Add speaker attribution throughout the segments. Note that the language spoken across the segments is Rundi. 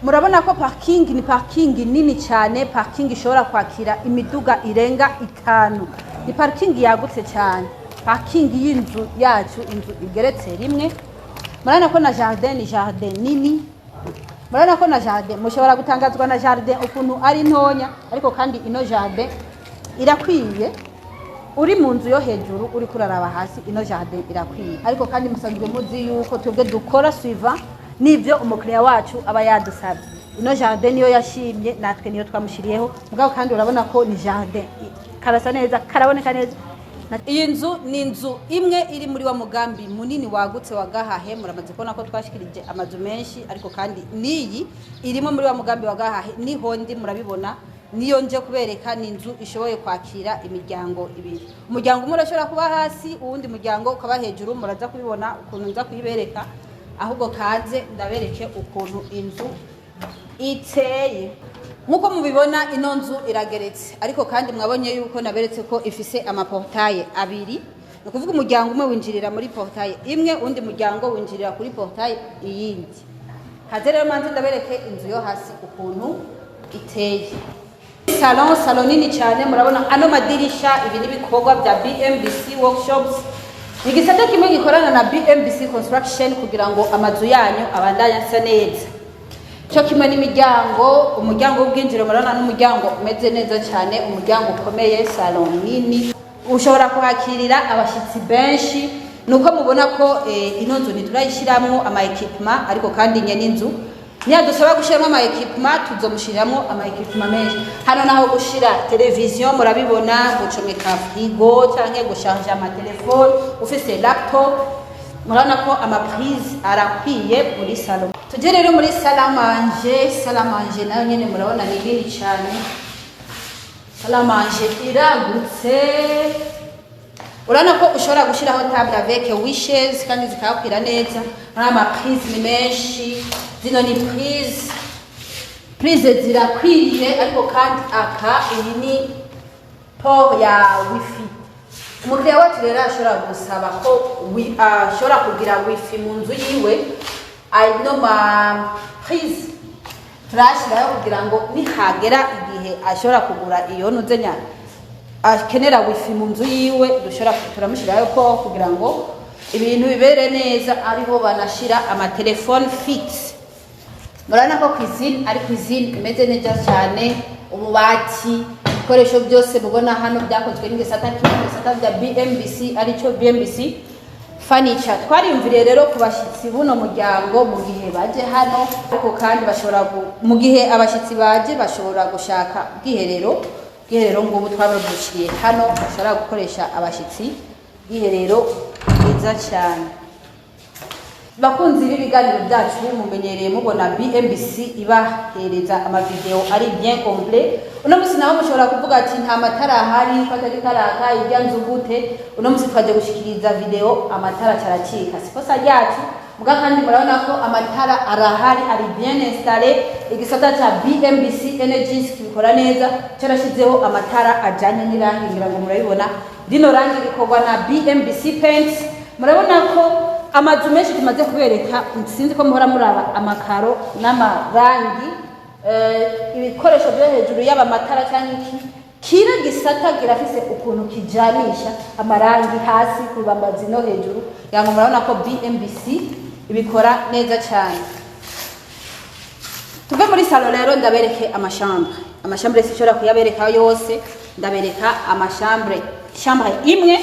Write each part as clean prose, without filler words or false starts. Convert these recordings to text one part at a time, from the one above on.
Speaker 1: Murabona ko parking ni parking nini cyane, parking ishobora kwakira imiduga irenga itanu. Ni parking yagutse cyane, parking y'inzu yacu, inzu igeretse rimwe. Murabona ko na jardin ni jardin nini. Murabona ko na jardin, mushobora gutangazwa na jardin ukuntu ari ntonya, ariko kandi ino jardin irakwiye. Uri mu nzu yo hejuru, uri kuraraba hasi, ino jardin irakwiye. Ariko kandi musanzwe muzi yuko twebwe dukora suivant n'ibyo umukiriya wacu aba yadusabye. Ino jardin niyo yashimye, natwe niyo twamushyiriyeho. Mugabo kandi urabona ko ni jardin karasa neza, karaboneka neza. Iyi nzu ni inzu imwe iri muri wa mugambi munini wagutse wa Gahahe. Muramaze kubona ko twashikirije amazu menshi, ariko kandi n'iyi irimo muri wa mugambi wa Gahahe. Niho ndi, murabibona, niyo nje kubereka. Ni inzu ishoboye kwakira imiryango ibiri. Umuryango umwe urashobora kuba hasi, uwundi muryango ukaba hejuru. Muraza kubibona ukuntu nza kuyibereka. Ahubwo kaze ndabereke ukuntu inzu iteye. Nk'uko mubibona, ino nzu irageretse, ariko kandi mwabonye yuko naberetse ko ifise ama portails abiri. Ni ukuvuga umuryango umwe winjirira muri portail imwe, undi muryango winjirira kuri portail iyindi. Kaze rero manze ndabereke inzu yo hasi ukuntu iteye. Salon, salon nini cyane. Murabona ano madirisha, ibi ni ibikorwa bya BMBC Workshops. Ni igisata kimwe gikorana na BMBC Construction kugira ngo amazu yanyu abandanye asa neza, cyo kimwe n'imiryango. Umuryango w'ubwinjiro murabona n'umuryango umeze neza cyane, umuryango ukomeye. Salon nini, ushobora kuhakirira abashyitsi benshi. Nuko mubona ko ino nzu ntiturayishyiramo ama équipements, ariko kandi nye n'inzu niyadusaba gushyiramo ama équipements, tuzomushyiramo ama équipements menshi. Hano naho gushira televiziyo, murabibona, gucomeka frigo cyangwa gusharja amatelefone, ufise laptop. Murabona ko ama prises arakwiye muri salon. Tujye rero muri salle à manger. Salle à manger nayo nyene murabona ni nini cyane, salle à manger iragutse. Urabona ko ushobora gushyiraho table avec huit chaises kandi zikahakwira neza. Muri ama prises ni menshi, zino ni prise, prise zirakwiye. Ariko kandi aka, iyi ni port ya wifi. Umukiriya wacu rero ashobora gusaba ko ashobora kugira wifi mu nzu yiwe. Ano ma prise turayashyiraho kugira ngo nihagera igihe ashobora kugura iyo nuzenya, akenera wifi mu nzu yiwe, dushobora turamushyiraho ko kugira ngo ibintu bibere neza. Ariho banashyira amatelefone fixe. Murabona ko cuisine ari cuisine imeze neza cyane. Ububati, ibikoresho byose mubona hano byakozwe n'igisata kimwe mu bisata bya BMBC, aricyo BMBC Furniture. Twariyumviriye rero ku bashyitsi buno muryango mu gihe baje hano. Ariko kandi bashobora mu gihe abashyitsi baje bashobora gushaka ubwiherero. Ubwiherero ngubu twababushyiriye hano, bashobora gukoresha abashyitsi, ubwiherero bwiza cyane. Bakunzi b'ibiganiro byacu, mumenyereye mubona BMBC ibahereza ama vidéos ari bien complet. Uno munsi naho mushobora kuvuga ati: "Nta matara ahari, ko atari karaka irya nzu gute?" Uno munsi twaje gushikiriza vidéo, amatara caracika, sikosa ryacu. Muga kandi murabona ko amatara arahari, ari bien installé. Igisata ca BMBC Energies kibikora neza, carashizeho amatara ajanye n'irangi. Ngira ngo murabibona, rino rangi rikorwa na BMBC Paints. Murabona ko amazu menshi tumaze kubereka, sinzi ko muhora muraba amakaro n'amarangi, ibikoresho byo hejuru, yaba amatara cyangwa iki, kira gisata kirafise ukuntu kijanisha amarangi hasi ku bibambazi no hejuru. Kugira ngo murabona ko BMBC ibikora neza cyane. Tuve muri salon rero ndabereke ama chambres. Ama chambres sinshobora kuyabereka yose, ndabereka ama chambres, chambre imwe.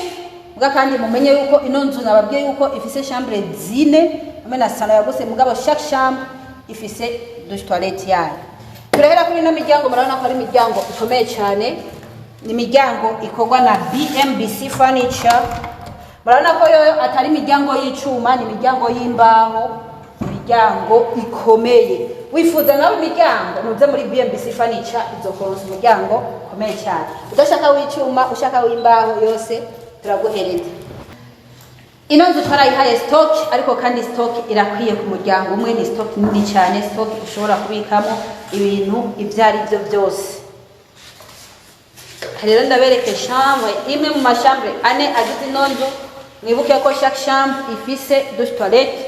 Speaker 1: Muga kandi mumenye yuko ino nzu nababwiye yuko ifise chambre zine hamwe na salon yaguse, mugabo chaque chambre ifise douche toilette yayo. Turahera kuri ino miryango. Murabona ko ari imiryango ikomeye cyane, ni imiryango ikorwa na BMBC Furniture. Murabona ko yoyo atari imiryango y'icuma, ni imiryango y'imbaho, imiryango ikomeye. Wifuza nawe imiryango, nuze muri BMBC Furniture, izokoronsa umuryango ukomeye cyane. Udashaka w'icuma, ushaka w'imbaho, yose turaguhereza. Ino nzu twarayihaye stock, ariko kandi stock irakwiye ku muryango umwe. Ni stock nini cyane, stock ushobora kubikamo ibintu ibyo ari byo byose. Rero ndabereke chambre imwe mu ma chambres ane agize ino nzu. Mwibuke ko chaque chambre ifise douche toilette.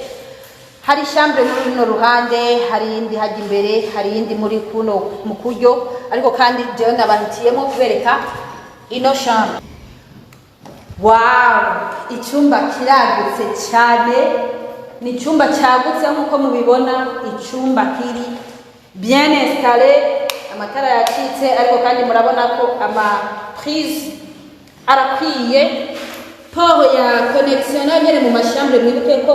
Speaker 1: Hari chambre muri runo ruhande, hari iyindi hajya imbere, hari iyindi muri kuno mu kuryo, ariko kandi jewe nabahitiyemo kubereka ino chambre. Wow, icyumba kiragutse cyane, ni icyumba cyagutse nk'uko mubibona, icyumba kiri bien installé. Amatara yacitse, ariko kandi murabona ko ama prise arakwiye, port ya connexion nayo nyene mu ma chambre. Mwibuke ko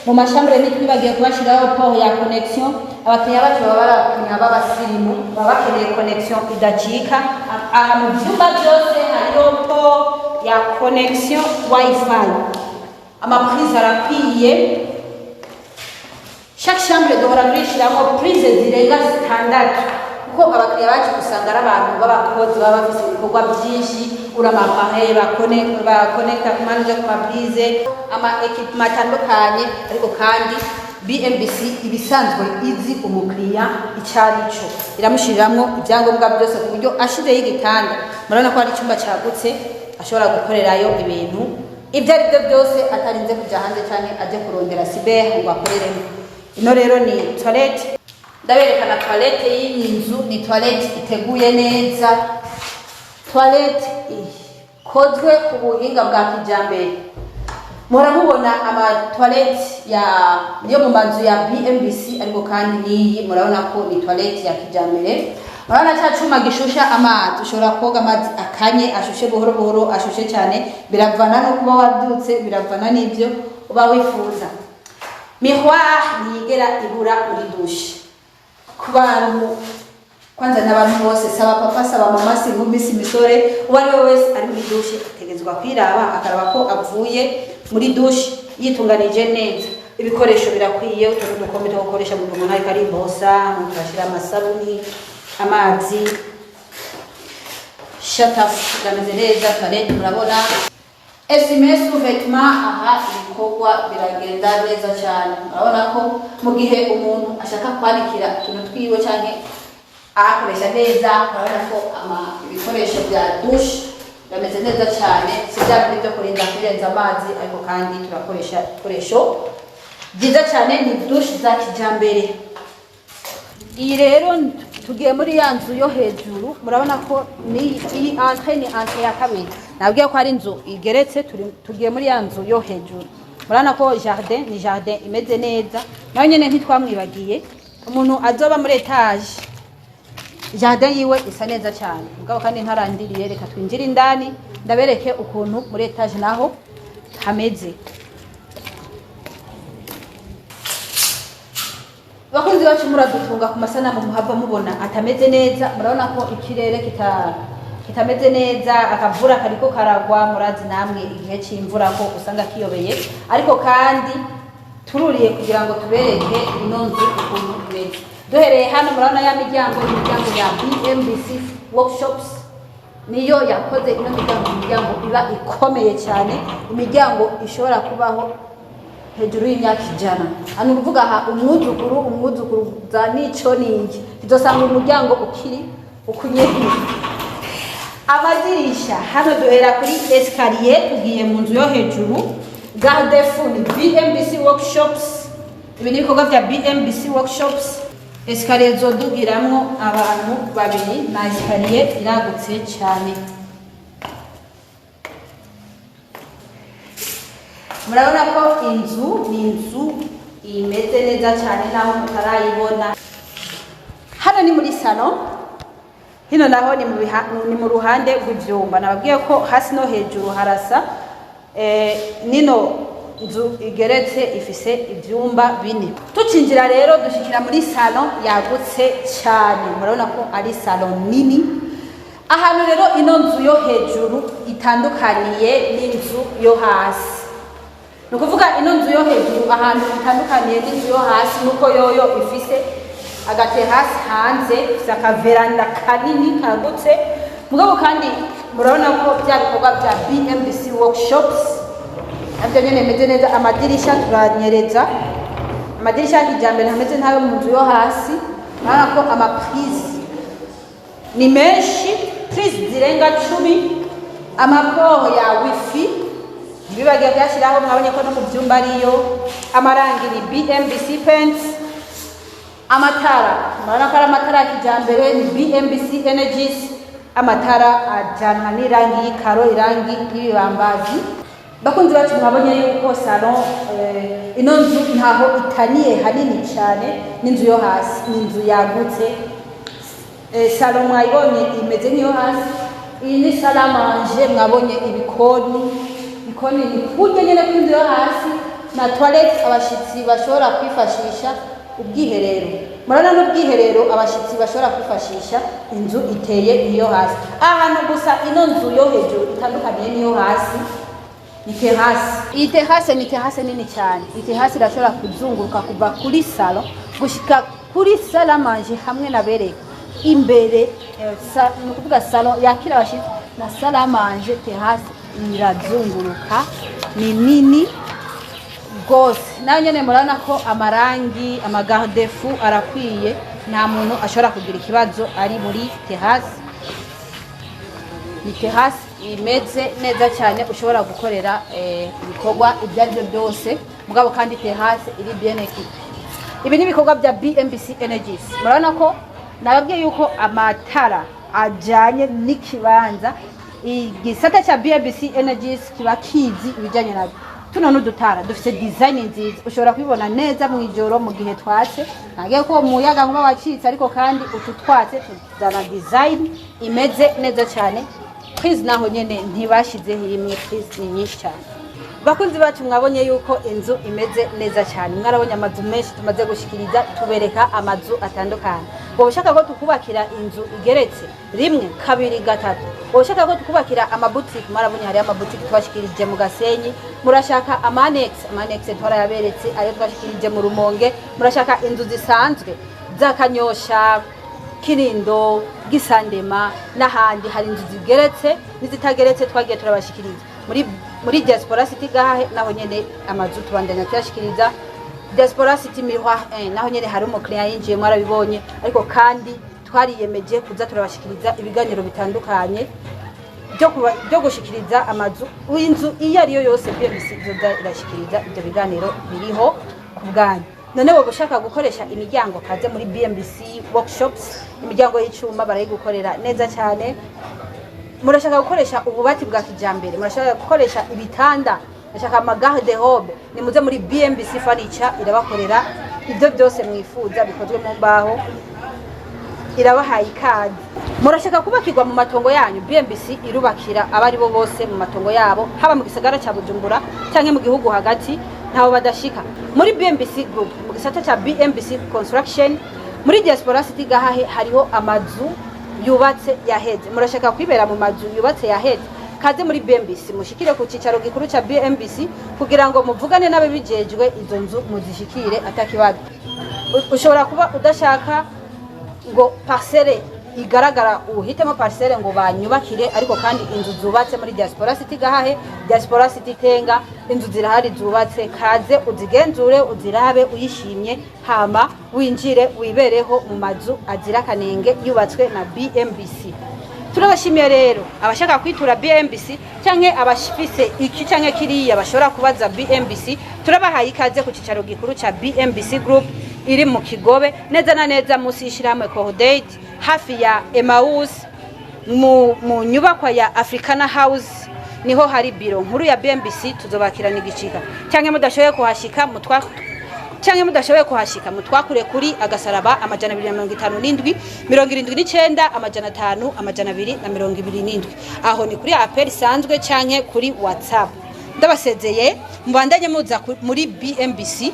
Speaker 1: mu ma chambre ntitwibagiye kubashyiraho port ya connexion. Abakiriya bacu baba ari abakiriya b'abasirimu, baba bakeneye connexion idacika. Aha mu byumba byose hariho port ya connexion WiFi, ama prise arakwiye. Chaque chambre duhora tuyishyiramo prise zirenga zitandatu, kuko abakiriya bacu usanga ari abantu b'abakozi, baba bafise ibikorwa byinshi, uri ama appareil bakonekta ku manje, ku ma prise, ama équipement atandukanye. Ariko kandi BMBC ibisanzwe izi umukiriya icyo ari cyo, iramushiriramwo ibyangombwa byose ku buryo ashizeho igitanda, murabona ko hari icyumba cyagutse, ashobora gukorerayo ibintu ibyo ari byo byose atarinze kujya hanze cyangwa aje kurondera cyber ngo akoreremo. Ino rero ni toilette, ndaberekana toilette y'iyi nzu. Ni toilette iteguye neza, toilette ikozwe ku buhinga bwa kijambere. Muhora mubona ama toilette ya yo mu mazu ya BMBC, ariko kandi n'iyi murabona ko ni toilette ya kijambere. Murabona cya cuma gishusha amazi, ushobora koga amazi akanye, ashushe buhoro buhoro, ashushe cyane, biravana no kuba wabyutse, biravana n'ibyo uba wifuza. Miroir ntiyigera ibura muri douche ku bantu kwanza n'abantu bose, saba papa, saba mama, si inkumi, si imisore, uwo ari we wese ari muri douche ategerezwa kwiraba, akaraba ko avuye muri douche yitunganije neza. Ibikoresho birakwiye, utuntu dukombe two gukoresha mu gihe umuntu ariko aribosa, turashyira amasabuni, amazi, shatafu, birameze neza. Toilette murabona, essuie-main, sous-vêtement. Aha ibikorwa biragenda neza cyane. Murabona ko mu gihe umuntu ashaka kwanikira utuntu twiwe cyangwa ahakoresha neza, murabona ko ibikoresho bya douche bimeze neza cyane. Si bya bindi byo kurinda kurenza amazi, ariko kandi turakoresha ibikoresho byiza cyane, ni douche za kijambere. Iyi rero tugiye muri ya nzu yo hejuru. Murabona ko ni iyi entrée, ni entrée ya kabiri. Nabwiye ko ari inzu igeretse, tugiye muri ya nzu yo hejuru. Murabona ko jardin ni jardin imeze neza, nayo nyene ntitwamwibagiye. Umuntu azoba muri étage, jardin yiwe isa neza cyane. Mugabo kandi ntarandiriye, reka twinjire indani ndabereke ukuntu muri étage naho hameze. Bakunzi bacu, muradutunga ku masanamu muhava mubona atameze neza. Murabona ko ikirere kitameze neza, akavura kariko karagwa. Murazi namwe igihe c'imvura ko usanga kiyobeye, ariko kandi tururiye kugira ngo tubereke ino nzu ukuntu imeze. Duhereye hano, murabona ya miryango, imiryango ya BMBC Workshops niyo yakoze ino miryango. Imiryango iba ikomeye cyane, imiryango ishobora kubaho hejuru y'imyaka 100. Hano ukuvuga aha umwuzukuru, umwuzukuruza n'ico n'iki, tuzosanga umuryango ukiri ukunyene. Amadirisha hano, duhera kuri escalier, tugiye mu nzu yo hejuru. Garde-fou ni BMBC Workshops, ibi ni ibikorwa bya BMBC Workshops. Escalier zodugiramwo abantu babiri, na escalier iragutse cyane. Murabona ko inzu ni inzu imeze neza cyane naho mutarayibona. Hano ni muri salon, hino naho ni mu ruhande rw'ivyumba. Nababwiye ko hasi no hejuru harasa. Nino nzu igeretse ifise ivyumba bine. Tucinjira rero dushikira muri salon yagutse cyane. Murabona ko ari salon nini. Ahantu rero ino nzu yo hejuru itandukaniye n'inzu yo hasi, ni ukuvuga ino nzu yo hejuru ahantu itandukaniye n'inzu yo hasi nuko yoyo ifise aga terrasse hanze, ifise aka véranda kanini kagutse. Mugabo kandi murabona ko bya bikorwa bya BMBC Workshops nabyo nyene bimeze neza. Amadirisha turanyereza, amadirisha ya kijambere, ntameze nk'ayo mu nzu yo hasi. Murabona ko ama prise ni menshi, prise zirenga 10, ama port ya WiFi. Ntibibagiye kuyashyiraho. Mwabonye ko no mu byumba ariyo. Amarangi ni BMBC Paints. Amatara, murabona ko ari amatara ya kijyambere, ni BMBC Energies. Amatara ajyanwa n'irangi y'ikaro, irangi y'ibibambazi. Bakunzi bacu, mwabonye yuko salon, ino nzu ntaho itaniye hanini cyane n'inzu yo hasi. Ni inzu yagutse. Salon mwayibonye imeze nk'iyo hasi. Iyi ni salle à manger. Mwabonye ibikoni, ibikoni ni kurya nyene kw'inzu yo hasi, na toilette abashitsi bashobora kwifashisha, ubwiherero. Murabona n'ubwiherero abashitsi bashobora kwifashisha. Inzu iteye iyo hasi. Ahantu gusa ino nzu yo hejuru itandukaniye n'iyo hasi ni terrasse. Iyi terrasse ni terrasse nini cyane. Iyi terrasse irashobora kuzunguruka kuva kuri salon gushika kuri salle à manger hamwe na bereka imbere. Ni ukuvuga salon yakira abashitsi na salle à manger, terrasse irazunguruka, ni nini rwose. Nayo nyene murabona ko amarangi, ama garde-fous arakwiye, nta muntu ashobora kugira ikibazo ari muri terrasse. Ni terrasse imeze neza cyane, ushobora gukorera ibikorwa ibyo ari byo byose, mugabo kandi terrasse iri bien équipée. Ibi ni ibikorwa bya BMBC Energies. Murabona ko nababwiye yuko amatara ajyanye n'ikibanza. Igisata cya BMBC Energies kiba kizi ibijyanye nabyo. Tuno n'udutara dufite design nziza, ushobora kubibona neza mu ijoro mu gihe twatse. Ntabwo ko umuyaga nkuba wacitse, ariko kandi utu twatse tuzana design imeze neza cyane. Prise naho nyene ntibashizeho imwe, prise ni nyinshi cyane. Bakunzi bacu, mwabonye yuko inzu imeze neza cyane. Mwarabonye amazu menshi tumaze gushikiriza, tubereka amazu atandukanye. Wowe ushaka ko tukubakira inzu igeretse rimwe, kabiri, gatatu, wowe ushaka ko tukubakira amabutiki, mwarabonye hariyo amabutiki twashikirije mu Gasenyi. Murashaka ama annexe, ama annexe twarayaberetse, ayo twashikirije mu Rumonge. Murashaka inzu zisanzwe za Kanyosha, Kinindo, Gisandema n'ahandi, hari inzu zigeretse n'izitageretse twagiye turabashikiriza. Muri Diaspora City Gahahe naho nyene amazu tubandanya tuyashikiriza. Diaspora City Miroir 1 naho nyene hari umukiriya yinjiye, mwarabibonye. Ariko kandi twariyemeje kuza turabashikiriza ibiganiro bitandukanye byo gushikiriza amazu. Inzu iyo ariyo yose, BMC izoza irashikiriza ibyo biganiro, biriho ku bwanyu. None wowe ushaka gukoresha imiryango, kaze muri BMBC Workshops, imiryango y'icuma barayigukorera neza cyane. Murashaka gukoresha ububati bwa kijambere, murashaka gukoresha ibitanda, murashaka ama garde-robe, nimuze muri BMBC Furniture, irabakorera ibyo byose mwifuza bikozwe mu mbaho, irabahaye ikaze. Murashaka kubakirwa mu matongo yanyu, BMBC irubakira abari bo bose mu matongo yabo, haba mu gisagara cya Bujumbura cyangwa mu gihugu hagati, ntaho badashika muri BMBC Group, mu gisata cya BMBC Construction. Muri Diaspora City Gahahe hariho amazu yubatse yaheze. Murashaka kwibera mu mazu yubatse yaheze, kaze muri BMBC, mushikire ku cicaro gikuru cya BMBC kugira ngo muvugane n'ababijejwe, izo nzu muzishikire atakibazo. Ushobora kuba udashaka ngo parcelle igaragara, uhitemo parcelle ngo banyubakire, ariko kandi inzu zubatse muri Diaspora City Gahahe, Diaspora City Tenga, inzu zirahari zubatse. Kaze uzigenzure, uzirabe, uyishimye hama winjire wibereho mu mazu azira akanenge yubatswe na BMBC. Turabashimiye rero. Abashaka kwitura BMBC canke abafise iki canke kiriya bashobora kubaza BMBC, turabahaye ikaze ku cicaro gikuru ca BMBC Group iri mu Kigobe, neza na neza munsi y'ishirahamwe Cordate, hafi ya Emmaus, mu nyubakwa ya Africana House, niho hari biro nkuru ya BMBC. Tuzobakirana igicika. Canke mudashoboye kuhashika, mutwakure kuri agasaraba 257 79 500 227. Aho ni kuri appel isanzwe canke kuri WhatsApp. Ndabasezeye, mubandanye muza muri BMBC.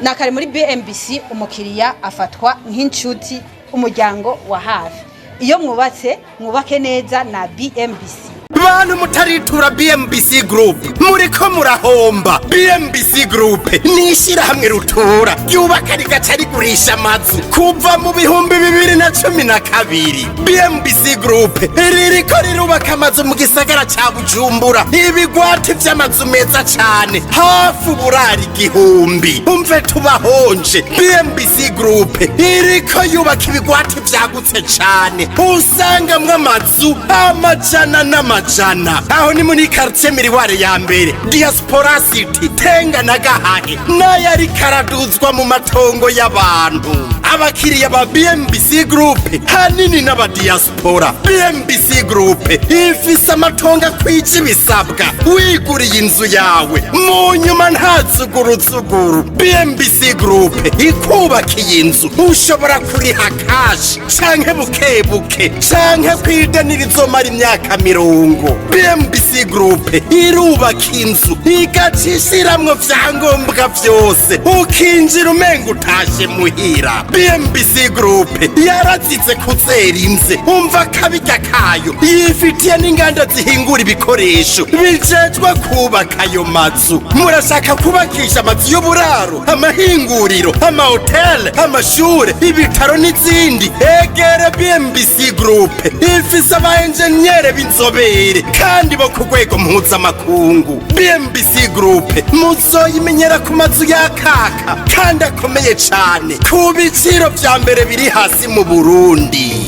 Speaker 1: Na kare muri BMBC umukiriya afatwa nk'inshuti, umuryango wa hafi. Iyo mwubatse, mwubake neza na BMBC.
Speaker 2: Bantu mutaritura BMBC Group, muriko murahomba. BMBC Group ni ishyirahamwe rutura ryubaka rigaca rigurisha amazu kuva mu 2012. BMBC Group ririko rirubaka amazu mu gisagara ca Bujumbura, ibigwati vy'amazu meza cane, hafi uburari 1000. Umve tubahonje, BMBC Group iriko yubaka ibigwati vyagutse cane, usangamwo amazu amajana n'amajana. Ijana. Aho ni muri quartier Miriware ya mbere, Diaspora City, Tenga na Gahahe, nayo ariko araduzwa mu matongo y'abantu. Abakiriya ba BMBC Group hanini n'abadiaspora. BMBC Group ifise amatongo akwije ibisabwa. Wiguriye inzu yawe mu nyuma, nta zuguruzuguru. BMBC Group ikubakiye inzu, ushobora kuriha cash canke buke buke, canke kwideni rizomara imyaka 50. BMBC Group irubaka inzu, igaca ishiramwo vyangombwa vyose, ukinjira umenga utashe muhira. BMBC Group yarazize kuzera inze, umva kabirya kayo, yifitiye n'inganda zihingura ibikoresho bijejwe kubaka ayo mazu. Murashaka kubakisha amazu y'uburaro, amahinguriro, amahoteli, amashure, ibitaro n'izindi? Egere BMBC Group, ifise aba enjeniyere b'inzobere kandi bo ku rwego mpuzamakungu. BMBC Group muzoyimenyera ku mazu yakaka kandi akomeye cane, ku biciro vya mbere biri hasi mu Burundi.